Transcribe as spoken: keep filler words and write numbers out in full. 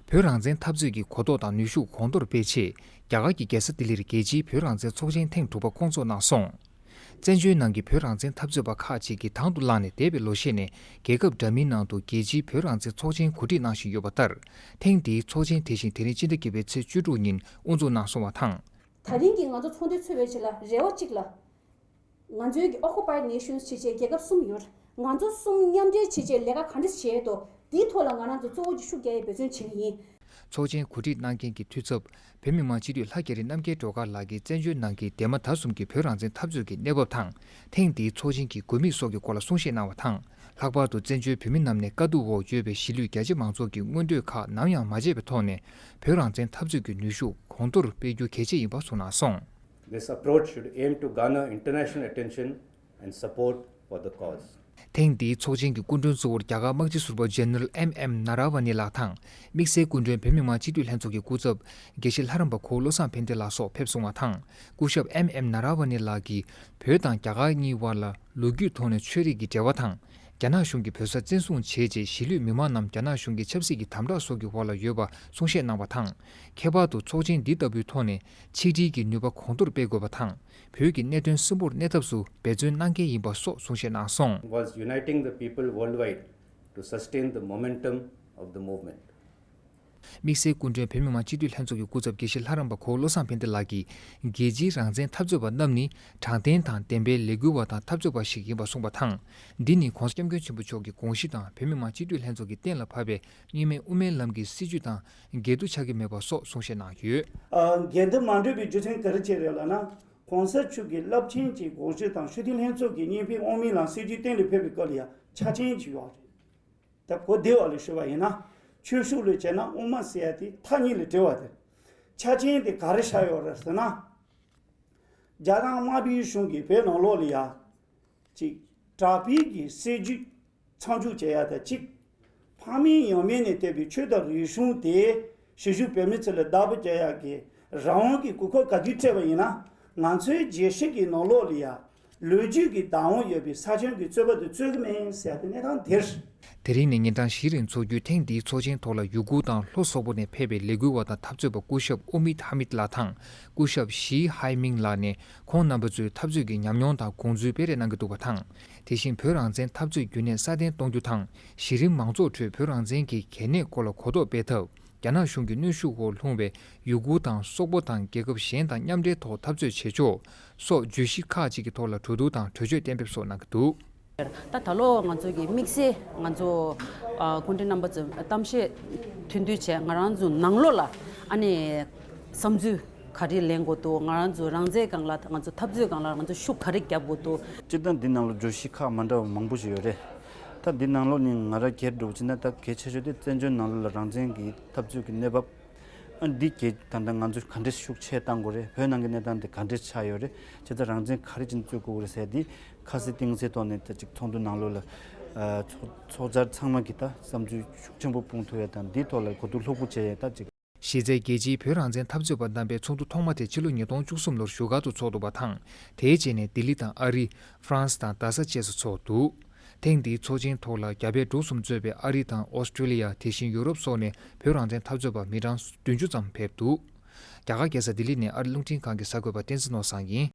བོད་རང་བཙན་འཐབ་རྩོད་ཀྱི་གོ་རྟོགས་དང་ནུས་ཤུགས་གོང་མཐོར་སྤེལ་ཆེད། རྒྱ་གར་གྱི་རྒྱལ་ས་ལྡི་ལིར་རྒྱལ་སྤྱིའི་བོད་རང་བཙན་ཚོགས་ཆེན་ཐེངས་དྲུག་པ་བསྐོང་ཚོགས་གནང་སོང་། བཙན་བྱོལ་ནང་གི་བོད་རང་བཙན་འཐབ་རྩོད་པ་ཁག་ཅིག་གིས་དང་དུ་བླངས་ནས་འདས་པའི་ལོ་ཤས་ནས་རྒྱལ་ཁབ་འདྲ་མིན་ནང་དུ་རྒྱལ་སྤྱིའི་བོད་རང་བཙན་ཚོགས་ཆེན་གོ་སྒྲིག་གནང་བཞིན་ཡོད་པ་ལྟར། ཐེངས་འདིའི་ཚོགས་ཆེན་དེ་བཞིན་དེ་རིང་སྤྱི་ཟླ་བརྒྱད་པའི་ཚེས་བཅུ་དྲུག་ཉིན་དབུ་འཛུགས་གནང་སོང་བ་དང་། ད་རིང་གི་ང་ཚོ་ཚོགས་འདུ་ཚོགས་པའི་ཆེད་ལ་རེ་བ་གཅིག་ལ། ང་ཚོའི་གི་Occupied Nations བྱེད་ཆེད་རྒྱལ་ཁབ་གསུམ་ཡོད། ང་ཚོ་གསུམ་མཉམ་འབྲེལ་བྱེད་ཆེད་ལས་ཀ་ག་འདྲ་བྱེད་དོ། དེའི་ཐོག་ལ་ང་རང་ཚོ་གཙོ་བོ་གཅིག་ཤུགས་རྒྱག་ཡའི་འབད་བརྩོན་བྱེད་ཀྱི་ཡིན། ཚོགས་ཆེན་གོ་སྒྲིག་གནང་མཁན་གྱི་འཐུས་ཚབ་བོད་མི་མང་སྤྱི་འཐུས་ལྷ་རྒྱ་རི་རྣམ་རྒྱལ་སྒྲོལ་དཀར་ལགས་ཀྱིས་བཙན་བྱོལ་ནང་གི་འདས་མ་ད་གསུམ་གྱི་བོད་རང་བཙན་འཐབ་རྩོད་ཀྱི་གནས་བབ་དང་། ཐེངས་འདིའི་ཚོགས་ཆེན་གྱི་དགོས་དམིགས་སོགས་ཀྱི་སྐོར་ལ་གསུང་བཤད་གནང་བ་དང་། ལྷག་པར་དུ་བཙན་བྱོལ་བོད་མི་རྣམས་ནས་དཀའ་སྡུག་འོག་ཡོད་པའི་གཞིས་ལུས་རྒྱ་ཆེ་མང་ཚོགས་ཀྱི་མངོན་འདོད་ཁག་ནམ་ཡང་མ་བརྗེད་པའི་ཐོག་ནས། བོད་རང་བཙན་འཐབ་རྩོད་ཀྱི་ནུས་ཤུགས་གོང་མཐོར་སྤེལ་རྒྱུ་གལ་ཆེ་ཡིན་པ་གསུངས་གནང་སོང་། This approach should aim to garner international attention and support for the cause. ཐེངས་འདིའི་ཚོགས་ཆེན་གྱི་སྐུ་མགྲོན་གཙོ་བོར་རྒྱ་གར་དམག་སྤྱི་ཟུར་པ་General M M Naravani ལགས་དང་། དམིགས་བསལ་སྐུ་མགྲོན་བོད་མི་མང་སྤྱི་འཐུས་ལྷན་ཚོགས་ཀྱི་སྐུ་ཚབ་དགེ་བཤེས་ལྷ་རམས་པ་གོ་བོ་བློ་བཟང་ཕན་བདེ་ལགས་སོགས་ཕེབས་སོང་བ་དང་། སྐུ་ཞབས་M M Naravani ལགས་ཀྱིས་བོད་དང་རྒྱ་གར་གཉིས་དབར་ལ་ལོ་རྒྱུས་ཐོག་ནས་ཆོས་རིག་གི་འབྲེལ་བ་དང་། རྒྱ་ནག་གཞུང་གིས་བོད་ས་བཙན་བཟུང་བྱས་རྗེས་གཞིས་ལུས་མི་མང་རྣམས་རྒྱ་ནག་གཞུང་གི་ཆབ་སྲིད་ཀྱི་དམ་དྲག་སོགས་ཀྱི་འོག་ལ་ཡོད་པ་གསུང་བཤད་གནང་བ་དང་། ཁྱད་པར་དུ་ཚོགས་ཆེན་འདི་ལྟ་བུའི་ཐོག་ནས་ཆིག་སྒྲིལ་གྱི་ནུས་པ་གོང་མཐོར་སྤེལ་དགོས་པ་དང་། བོད་ཀྱི་གནད་དོན་གསལ་པོར་གནས་ཐབས་སུ་འབད་བརྩོན་གནང་གལ་ཡིན་པ་སོགས་གསུང་བཤད་གནང་སོང་། Was uniting the people worldwide to sustain the momentum of the movement. དམིགས་བསལ་སྐུ་མགྲོན་བོད་མི་མང་སྤྱི་འཐུས་ལྷན་ཚོགས་ཀྱི་སྐུ་ཚབ་དགེ་བཤེས་ལྷ་རམས་པ་གོ་བོ་བློ་བཟང་ཕན་བདེ་ལགས་ཀྱིས། རྒྱལ་སྤྱིའི་རང་བཙན་འཐབ་རྩོད་པ་རྣམས་ནི་དྲང་བདེན་དང་བདེན་པའི་ལས་འགུལ་བ་དང་འཐབ་རྩོད་པ་ཞིག་ཡིན་པ་གསུངས་པ་དང་། འདི་ནི་༸གོང་ས་༸སྐྱབས་མགོན་ཆེན་པོ་མཆོག་གི་དགོངས་གཞི་དང་བོད་མི་མང་སྤྱི་འཐུས་ལྷན་ཚོགས་ཀྱིས་གཏན་ལ་ཕབ་པའི་གཉིས་སྨན་དབུ་མའི་ལམ་གྱི་སྲིད་བྱུས་དང་འགལ་འདུ་ཆགས་ཀྱི་མེད་པ་སོགས་གསུང་བཤད་གནང་ཡོད། ཨ། འགལ་འདུ་མ་འགྲོ་བའི་རྒྱུ་མཚན་ག་རེ་བྱས་རེད་ལབ་ན། ༸གོང་ས་མཆོག་གི་རླབས་ཆེན་གྱི་དགོངས་གཞི་དང་སྤྱི་འཐུས་ལྷན་ཚོགས་ཀྱི་གཉིས་སྨན་དབུ་མའི་ལམ་སྲིད་བྱུས་གཏན་ལ་ཕབ་པའི་སྐབས་ལ་ཡང་ཆ་རྐྱེན་ཅིག་ཡོད་རེད། ད་གོ་བདེ་བ་ལ་ཞུ་བ་ཡིན་ན། ཆོས་ཕྱོགས་ལ་བྱས་ན་དབུ་མ་ཟེར་ཡ་དེ་མཐའ་གཉིས་ལ་བྲལ་བ་དེ། ཆ་རྐྱེན་དེ་ག་རེ་ཆགས་ཡོད་རེད་ཟེར་ན། རྒྱ་ནག་དམར་པོའི་གཞུང་གིས་བོད་ནང་ལོགས་ལ་ཡ། ཅིག་དྲག་པོའི་གི་སྲིད་བྱུས་མཚམས་འཇོག་བྱེད་ཡ་དང་གཅིག་ཕ་མེས་ཡང་མེས་ནས་བཏོན་པའི་ཆོས་དང་རིག་གཞུང་དེ་གཞིས་བཞུགས་བོད་མི་ཚོ་ལ་བདག་པོ་རྒྱག་ཡ་གི་རང་དབང་གི་གོ་སྐབས་ག་དུས་སྤྲད་པ་ཡིན་ན། ང་ཚོའི་རྒྱལ་སྤྱི་གི་ནང་ལོགས་ལ་ཡ། ལོ་རྒྱུས་ཀྱི་བདག་དབང་ཡོད་པའི་ས་ཁྱོན་གྱི་རྩོད་པ་དེ་རྩོད་ཀྱི་མིན་ཟེར་བའི་གནས་སྟངས་དེ་རེད། དེ་རིང་ནས་ཉིན་གྲངས་བཞི་རིང་འཚོགས་རྒྱུའི་ཐེངས་འདིའི་ཚོགས་ཆེན་ཐོག་ལ་ཡུ་གུར་དང་ལྷོ་སོག་པོ་ནས་ཕེབས་པའི་ལས་འགུལ་བ་དང་འཐབ་རྩོད་པ་སྐུ་ཞབས་ཨུ་མིད་ཧ་མིད་ལགས་དང་། སྐུ་ཞབས་ཞི་ཧའེ་མིང་ལགས་ནས་ཁོང་རྣམ་པ་ཚོའི་འཐབ་རྩོད་ཀྱི་ཉམས་མྱོང་དང་དགོངས་ཚུལ་སྤེལ་རེས་གནང་གི་འདུག་པ་དང་། དེ་བཞིན་བོད་རང་བཙན་འཐབ་རྩོད་རྒྱུན་གནས་སྲ་བརྟན་གཏོང་རྒྱུ་དང་། གཞི་རིམ་མང་ཚོགས་ཁྲོད་བོད་རང་བཙན་གྱི་གལ་གནད་སྐོར་ལ་གོ་རྟོགས་སྤེལ་ཐབས། རྒྱ་ནག་གཞུང་གི་གནོན་ཤུགས་འོག་ལྷུང་བའི་ཡུ་གུར་དང་སོག་པོ་དང་རྒྱལ་ཁབ་གཞན་དང་མཉམ་འབྲེལ་ཐོག་འཐབ་རྩོད་བྱེད་ཕྱོགས་སོགས་བརྗོད་གཞི་ཁག་ཅིག་གི་ཐོག་ལ་གྲོས་བསྡུར་དང་གྲོས་ཆོད་གཏན་འབེབས་སོགས་གནང་གི་འདུག། ད་ད་ལོ་ང་ཚོ་གི་དམིགས་བསལ་ང་ཚོ་ཨ་སྐུ་མགྲོན་རྣམ་པ་ཚོས་གཏམ་བཤད་ཐུང་ཐུང་བྱས། ང་རང་ཚོ་ནང་ལོགས་ལ་ཨ་ནི་བསམ་ཚུལ་ག་རེ་ལེན་དགོས་འདུག། ང་རང་ཚོ་རང་བཙན་སྒང་ལ་ང་ཚོ་འཐབ་རྩོད་སྒང་ལ་ང་ཚོ་ཤུགས་ག་རེ་རྒྱབ་དགོས་འདུག། སྤྱིར་བཏང་འདི་ནང་ལ་བརྗོད་གཞི་ཁག་མ་འདྲ་བ་མང་པོ་ཞིག་ཡོད་རེད། ད་འདི་ནང་ལོགས་ནས་ང་རང་སྒེར་འགྲོ་བ་བྱས་ན། ད་གལ་ཆེ་ཤོས་དེ་བཙན་བྱོལ་ནང་ལོགས་ལ་རང་བཙན་གྱི་འཐབ་རྩོད་ཀྱི་གནས་བབ། ཨ། འདི་གས་ད་ལྟ་ང་ཚོས་ག་འདྲས་ཤུགས་ཆེ་བཏང་དགོས་རེད། བོད་ནང་གི་གནས་སྟངས་དེ་ག་འདྲས་ཆགས་ཡོད་རེད། བྱས་ཙང་རང་བཙན་ག་རེ་བྱས་ནས་རྩོད་དགོས་རེད་ཟེར་དེ་ཁ་གསལ་གཏིང་གསལ་ཐོག་ནས་ད་ཅིག་ཚོགས་འདུ་ནང་ལོགས་ལ། ཨ། ཚོགས་ཚོགས་བཅར་ཚང་མ་གིས་ད་བསམ་ཚུལ་ཤུགས་ཆེན་པོ་སྤུངས་ཐུབ་ཡ་དང་། འདིའི་ཐོག་ལ་གོ་བསྡུར་ལྷུག་པོ་བྱས་ཡ་ད་ཅིག། གཞི་རྩའི་རྒྱལ་སྤྱིའི་བོད་རང་བཙན་འཐབ་རྩོད་པ་རྣམ་པའི་ཚོགས་འདུ་ཐོག་མ་དེ་ཕྱི་ལོ་ཉིས་སྟོང་བཅུ་གསུམ་ལོར་བཞུགས་སྒར་དུ་ཚོགས་འདུག་པ་དང་། དེའི་རྗེས་ནས་ལྡི་ལི་དང་ཨ་རི། ཧྥ་རན་སི་དང་རྡ་ས་བཅས་སུ་ཚོགས་འདུག། ཐེངས་འདིའི་ཚོགས་ཆེན་ཐོག་ལ་རྒྱ་བལ་འབྲུག་གསུམ་གཙོས་པའི་ཨ་རི་དང་ཨོ་སི་ཀྲི་ལི་ཡ། དེ་བཞིན་ཡུ་རོབ་སོགས་ནས་བོད་རང་བཙན་འཐབ་རྩོད་པ་མི་གྲངས་བདུན་ཅུ་ཙམ་ཕེབས་འདུག། རྒྱ་གར་རྒྱལ་ས་ལྡི་ལི་ནས་ཨ་རི་རླུང་འཕྲིན་ཁང་གི་གསར་འགོད་པ་བསྟན་འཛིན་ནོར་བཟང་ཡིན།